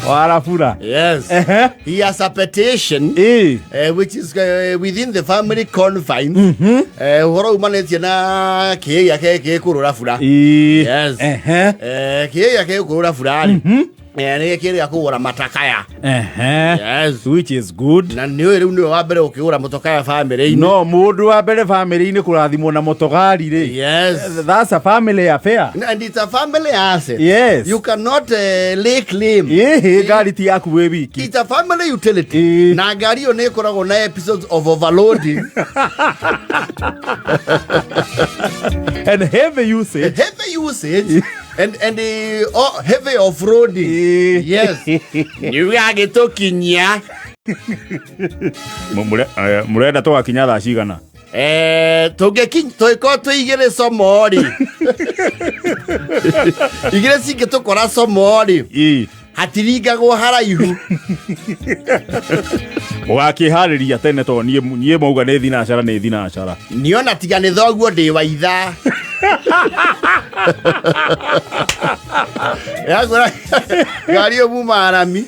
Warabura. Yes. Ehe. He has a petition Ĩĩ. Which is within the family confines. Ũhoro umanĩtie na kĩĩ gĩake gĩkũrũra bura. Ĩĩ. Yes. Ehe. Kĩĩ gĩake gĩkũrũra bura rĩ, nĩ kĩrĩa kũgũra matakaya. Ehe. Yes. Which is good. Na nĩ ũĩ rĩu nĩwe wa mbere ũkĩgũra mũtokaya bamĩrĩ-inĩ. No mũndũ wa mbere bamĩrĩ-inĩ kũrathimwo na motogari rĩ. Yes. That's a family affair. And it's a family asset. Yes. You cannot lay claim. Ĩhĩ, ngari ti yaku wĩ wiki. It's a family utility. Ĩĩ. Na ngari ĩyo nĩ ĩkoragwo na episodes of overloading. And heavy usage. Heavy usage and oh, heavy off-roading. Ĩĩ. Yes. Nĩũgagĩtũkinyia. Mũrenda tũgakinya thaa cigana? Tũngĩkorwo twĩ igĩrĩ como rĩ, igĩrĩ cingĩtũkora como rĩ, Ĩĩ. hatiringagwo haraihu. Mũgakĩharĩria tene tondũ niĩ mauga nĩ thinacara nĩ thinacara. Niona tiga nĩ thoguo ndĩ wa ithaa. Yagũra ngari ĩyo muma arami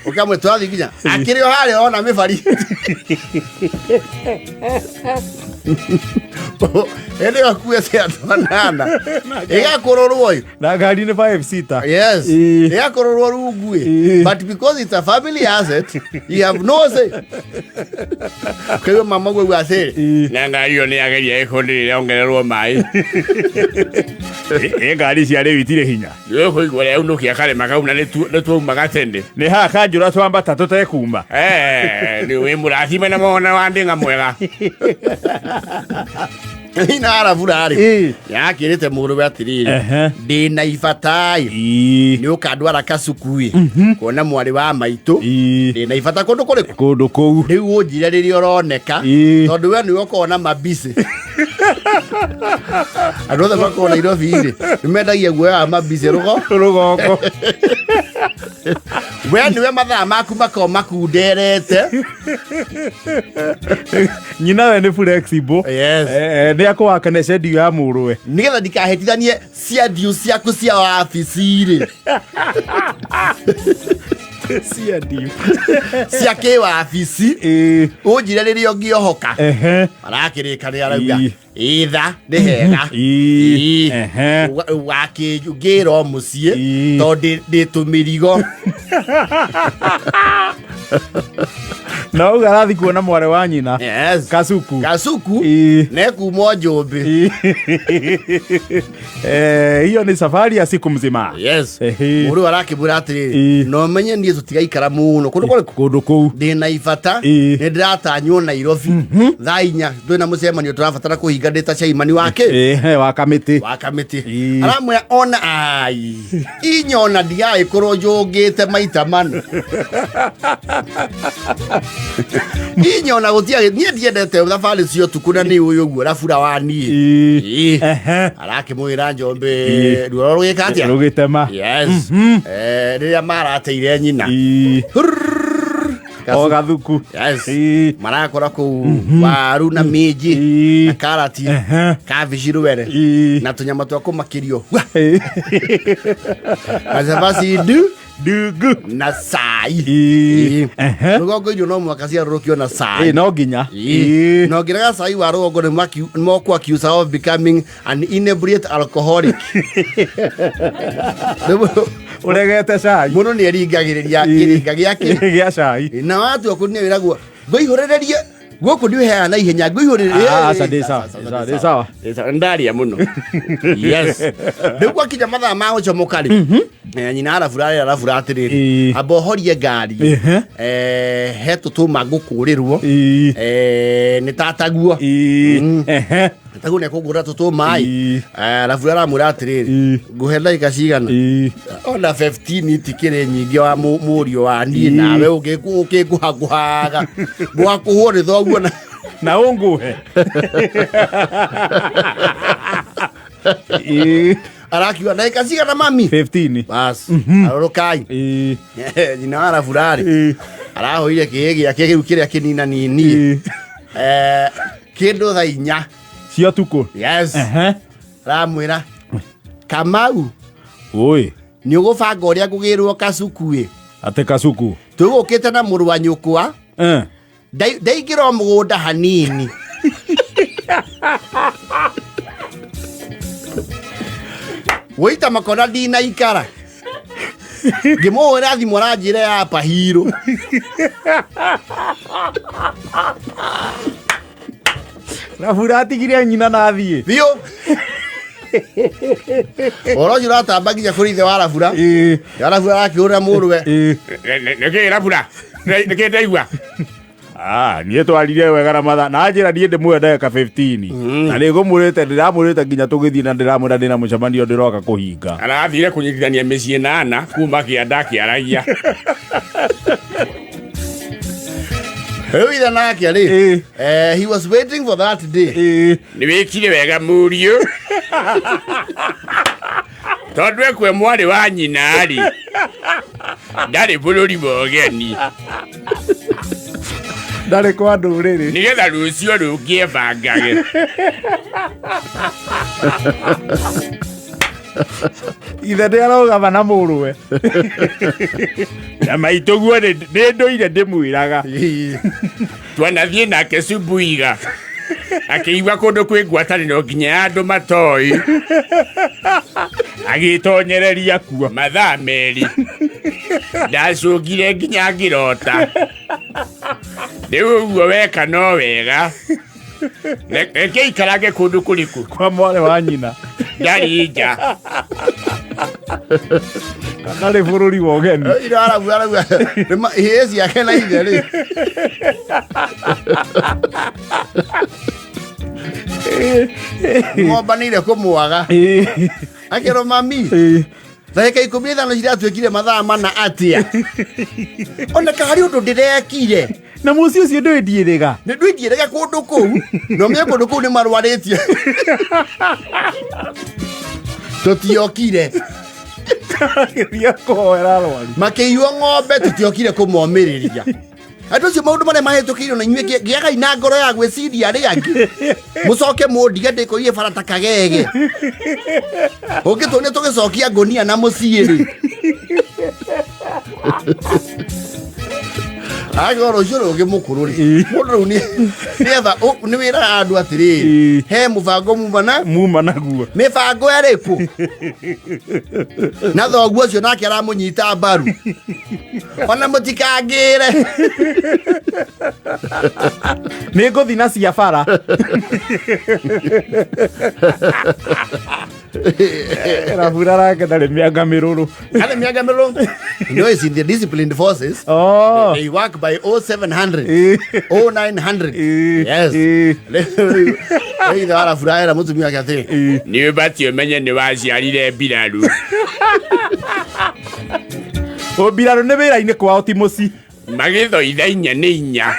ũkamwe twathiĩ nginya akĩrĩ o harĩa ona mĩbari ĩndĩ ĩyo andũ anana ĩgakũrũrwo ĩ. Na ngari nĩ five seater. Yes. Ĩĩ. Ĩgakũrũrwo rungu ĩ. Ĩĩ. But because it's a family asset, you have no say. Kaigua mama ũguo auga atĩrĩ. Ĩĩ. Na ngari ĩyo nĩ yageria ĩkũndĩ ĩrongererwo maĩ. Ĩ ngari cia rĩu itirĩ hinya. Nĩũkũigua rĩu nũkia karĩma kau na nĩtuaumaga tene. Nĩ haha kanjũra twambata tũtekuma. Nĩ wĩ mũrathime na mona wa ndĩng'a mwega. Ina arabura rĩ. Ĩĩ. Yakĩrĩte mũrũwe atĩrĩrĩ. Ehe. Ndĩna ibata-ĩ. Ĩĩ. Nĩ ũkandwara kacukui kuona mwarĩ wa maitũ. Ĩĩ. Ndĩna ibata kũndũ kũrĩkũ? Kũndũ kũu. Rĩu ũnjire rĩrĩa ũroneka. Ĩĩ. Tondũ we nĩwe ũkoragwo na mabisi. Andũ othe makoragwo Nairobi rĩ, nĩ mendagia guoya wa mabisi rũgo. Rũgongo. We nĩwe mathaa maku makoragwo makunderete. Nyina we nĩ flexible. Yes. Nĩ akũwakane schedule ya mũrũwe. Nĩgetha ndikahĩtithanie ciathiũ ciaku cia wabici rĩ. Ciendio. Cia kĩwabici. Ĩĩ. Ũnjire rĩrĩa ũngĩohoka. Ehe. Marakĩrĩkanĩra arauga. Ĩĩ. Itha nĩ hega. Ĩĩ. Ĩĩ. Ehe. Wakĩngĩra mũciĩ Ĩĩ. tondũ ndĩ tũmĩrigo. Na uga arathi kuona mwarĩ wa nyina. Yes. Kasuku. Kasuku. Ĩĩ. Nekuma njũmbĩ. Hiyo ni safari ya siku mzima. Yes. Ehe. Mũrũ arakĩmwĩra atĩrĩrĩ, Ĩĩ. na ũmenye niĩ tũtigaikara mũno kũndũ kũrĩkũ? Kũndũ kũu. Ndĩna ibata. Ĩĩ. Nĩ ndĩratanywo Nairobi thaa 4 twĩna mũcemanio tũrabatara kũhinga ndĩ ta chairman wa kĩ? Ĩĩ, wa kamĩtĩ. Wa kamĩtĩ. Ĩĩ. Aramwĩra ona ai inya ona ndigagĩkorwo njũngĩte maita mana inya ona gũtiagĩ niĩ ndiendete thabarĩ cia ũtukũ na nĩ ũyũ ũguo rabura wa niĩ. Ĩĩ. Ĩĩ. Ehe. Arakĩmwĩra Njombe Ĩĩ. ruoro rũgĩka atĩa? Rũgĩtema. Yes. Rĩrĩa marateire nyina. Ĩĩ. O gathuku. Yes. Ĩĩ. Marakora kũu waru na minji Ĩĩ. na karati, Ehe. kabici rwere Ĩĩ. na tũnyama twa kũmakĩrio. Wah! Ĩĩ. Na cabaci ndu Ndungu. na cai. Ĩĩ. Ĩĩ. Ehe. Rũgongo irio no mũhaka ciarũrũkio na cai. Ĩĩ, no nginya. Ĩĩ. Ĩĩ. Na ũngĩrega cai wa rũgongo nĩ mokũ accuse of becoming an inebriate alcoholic. Ũregete cai. Mũndũ nĩ eringagĩrĩria Ĩĩ. kĩringa gĩake. Gĩa cai. Na watua kũnia wĩragwo ngũihũrĩrĩrie gũkũ ndiũheaga na ihenya ngũihũrĩrĩrie. Ah, aca, ndĩ sawa, ndĩ sawa, ndĩ sawa. Ndĩ sawa, ndaria mũno. Yes, rĩu gwakinya mathaa ma gũcomoka rĩ, nyina arabura arera arabura atĩrĩrĩ, Ĩĩ. amba ũhorie ngari. Ehe. He tũtũma ngũkũrĩrwo. Ĩĩ. Nĩ tataguo. Ĩĩ. Ehe. Taguo nĩ ekũngũrĩra tũtũma ĩ. Ĩĩ. Arabura aramwĩra atĩrĩrĩ, Ĩĩ. ngũhe ndagĩka cigana? Ĩĩ. Ona 15 itikĩrĩ nyingĩ wa mũriũ wa niĩ. Ĩĩ. Nawe ũkĩngũhangũhaga ngwakũhwo nĩ thoguo na Na ũngũhe. Ĩĩ. Arakiuga ndagĩka cigana mami? 15. Bas, arũrũkai. Ĩĩ. Nyina wa araburarĩ Ĩĩ. arahoire kĩĩ gĩake kĩu kĩrĩa kĩnina nini. Ĩĩ. Kĩndũ thaa 4 cia ũtukũ. Yes. Ehe. Aramwĩra Kamau. Oi. Nĩ ũgũbanga ũrĩa ngũgĩrwo kacuku-ĩ. Atĩ kacuku. Tũgũkĩte na mũrũ wa nyũkwa. Eh. Ndaingĩra o mũgũnda hanini. Wũita makona ndinaikara. Ngĩmũhũrĩra thimũ aranjĩra ya pahirũ. Rabura atigire nyina na athiĩ. Biũ. Ũhoro ũcio ũratamba nginya kũrĩ ithe wa Rabura. Ĩĩ. Rabura arakĩhũrĩra mũrũwe. Ĩĩ. Nĩkĩ Rabura? Nĩkĩ ndaigua? Ah, niĩ twarire wega na mathaa na njĩra niĩ ndĩmũhe ndagĩka 15 na nĩ ngũmũrĩte ndĩramũrĩte nginya tũgĩthiĩ na ndĩramwĩra ndĩna mũcemanio ndĩroka kũhinga. Arathire kũnyitithania mĩciĩ nana kuma kĩanda akĩaragia. Rĩu ithe nake rĩ, Ĩĩ. he was waiting for that day. Ĩĩ. Nĩ wĩkire wega mũriũ. Tondũ ekwe mwarĩ wa nyina rĩ, ndarĩ bũrũri wa ũgeni. Ndarĩ kwa ndũrĩrĩ. Nĩgetha rũciũ rũngĩ ebangage. Ithe nĩ ararũgama na mũrũwe. Na maitũ guo nĩ ndũire ndĩmwĩraga. Twanathiĩ nake Subuiga akĩigua kũndũ kwĩ ngwatanĩro nginya ya andũ matoĩ. Agĩtonyereria kuo. Mathaa merĩ ndacũngire nginya ngĩrota. Rĩu ũguo weka no wega. Reke ikarange kũndũ kũrĩkũ? Kwa mwarĩ wa nyina. Ndarĩ nja. Ndarĩ bũrũri wa ũgeni. Ira arauga arauga ihĩĩ ciake na ithe rĩ. Mombanĩire kũmwaga. Akĩrwo mami. Ndagĩka 15 ciratuĩkire mathaa 4 atĩa? Ona ka harĩ ũndũ ndĩrekire. Na mũciĩ ũcio ndwĩndiĩrĩga. Nĩ ndwĩndiĩrĩga kũndũ kũu. Na ũmenye kũndũ kũu nĩ marwarĩtie. Tũtiokire. Gĩthiĩ kũhoera arwaru. Makĩiywo ng'ombe tũtiokire kũmomĩrĩria. Andũ acio maũndũ marĩa mahĩtũkĩirwo na inyuĩ gĩagai na ngoro ya gwĩciria arĩa angĩ. Mũcoke mũndige ndĩkũiye bara ta kagege. Ũngĩtuonia tũgĩcokia ngũnia na mũciĩ rĩ. Angĩkorwo rũciũ rũngĩ mũkũrũ rĩ. Mũndũ rĩu nĩetha nĩ wĩraga andũ atĩrĩrĩ. He mũbango muma na muma naguo. Mĩbango ĩrĩkũ? Na thoguo ũcio nake aramũnyita mbaru. Ona mũtikangĩre. Nĩ ngũthi na cia bara. Rabura rake ndarĩ mĩanga mĩrũrũ. Ndarĩ mĩanga mĩrũrũ. You know, it's in the disciplined forces. Oh. They work by 0700. 0900. Yes. Rĩu ithe wa Rabura era mũtumia wake atĩrĩ. Nĩ ũbatiĩ ũmenye nĩ waciarire mbiraru. Mbiraru nĩ wĩra-inĩ kwao ti mũciĩ. Magĩthoitha inya nĩ inya.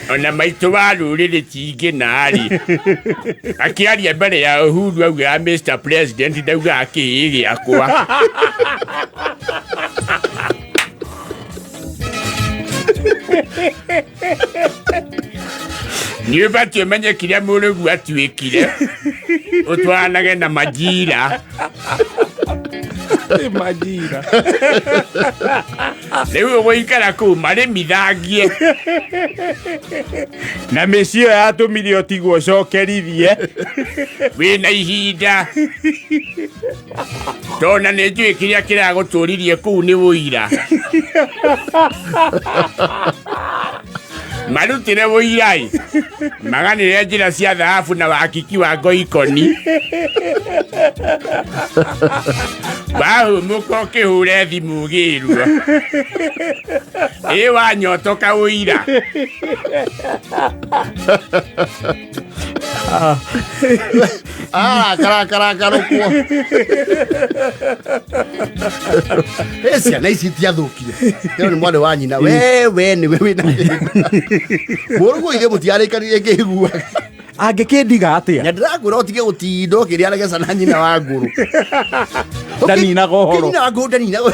Ona maitũ wa rũrĩrĩ tingĩ narĩ. Akĩaria mbere ya Uhuru augaga Mr President ndaugaga kĩĩ gĩakwa. Nĩ ũbatiĩ ũmenye kĩrĩa mũrũgu atuĩkire ũtwaranage na majira. Majira. Rĩu ũgũikara kũu marĩmithangie. Na mĩciĩ ĩyo yatũmire ũtigwo ũcokerithie. Wĩna ihinda. Tona nĩ njũĩ kĩrĩa kĩragũtũririe kũu nĩ ũira. Marutĩre ũira-ĩ. Maganĩre njĩra cia thahabu na wakiki wa ngoikoni. Wahũmũka ũkĩhũre thimũ ũgĩrwo. Ĩ wanyotoka ũira. Arakarakarũkwo. Ĩ ciana ici itiathũkire. Ĩyo nĩ mwarĩ wa nyina. We we nĩwe wĩna thĩna. Mũrũguo ithuĩ mũtiarĩkanire ngĩiguaga. Angĩkĩndiga atĩa? Na ndĩrakwĩra ũtige gũtinda ũkĩrĩa regeca na nyina wa ngũrũ. Ndaninaga ũhoro. Nyina wa ngũrũ ndaninaga.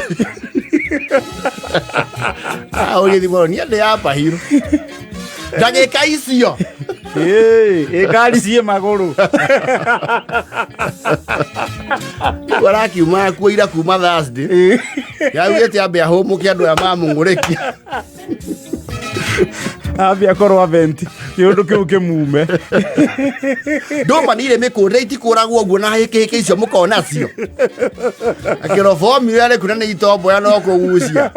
Ah, ũgĩthiĩ mũno, niĩ ndĩ ya pahirũ. Ndagĩka icio. Ĩ ngari ciĩ magũrũ. Rĩu arakiuma kuo ira kuma Thursday. Yaugĩte ambe ahũmũke andũ aya mamũng'ũrĩkia. Ambia korwo aventi kĩũndũ kĩu kĩmume. Ndũma nĩ irĩ mĩkũrĩre itikũragwo ũguo na hĩkĩhĩkĩ icio mũkona cio. Akĩrwo bomu ĩrĩa rĩku na nĩ itomboya no kũgucia.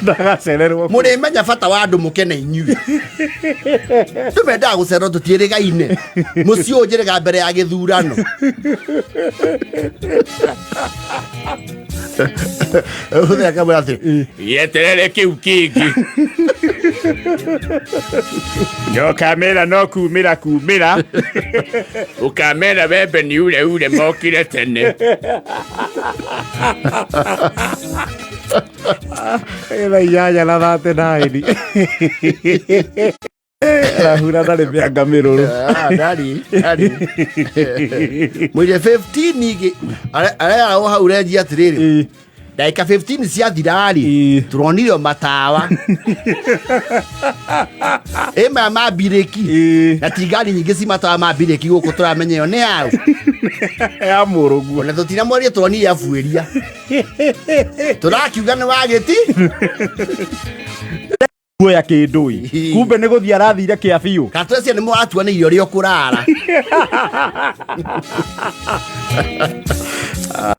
Ndagacererwo. Mũrĩmenya bata wa andũ mũkene inyuĩ. Tũmendaga gũcererwo tũtiĩrĩgaine. Mũciĩ ũyũ njĩrĩga mbere ya gĩthurano. Ũthĩ akamwĩra atĩ Gĩeterere kĩu kĩngĩ. Nyokamera no kumĩra kumĩra. Ũkamera wembe nĩ ure ure mokire tene. Thaa inyanya na 39. Arahura ndarĩ mĩanga mĩrũrũ. Ah, ndarĩ ndarĩ mwire 15 igĩ areragwo hau renji atĩrĩrĩ ndagĩka 15 ciathira-rĩ tũronire o matawa ĩ maya ma mbirĩki na ti ngari nyingĩ ci matawa ma mbirĩki gũkũ tũramenya ĩyo nĩ yaũ Ya mũrũguo. Ona tũtinamwaria tũronire abuĩria tũrakiuga nĩ wa gĩti Kuoya kĩndũ ĩ. Kumbe nĩ gũthiĩ arathire kĩa biũ. Kana tũrecia nĩ mũratuanĩire ũrĩa ũkũrara.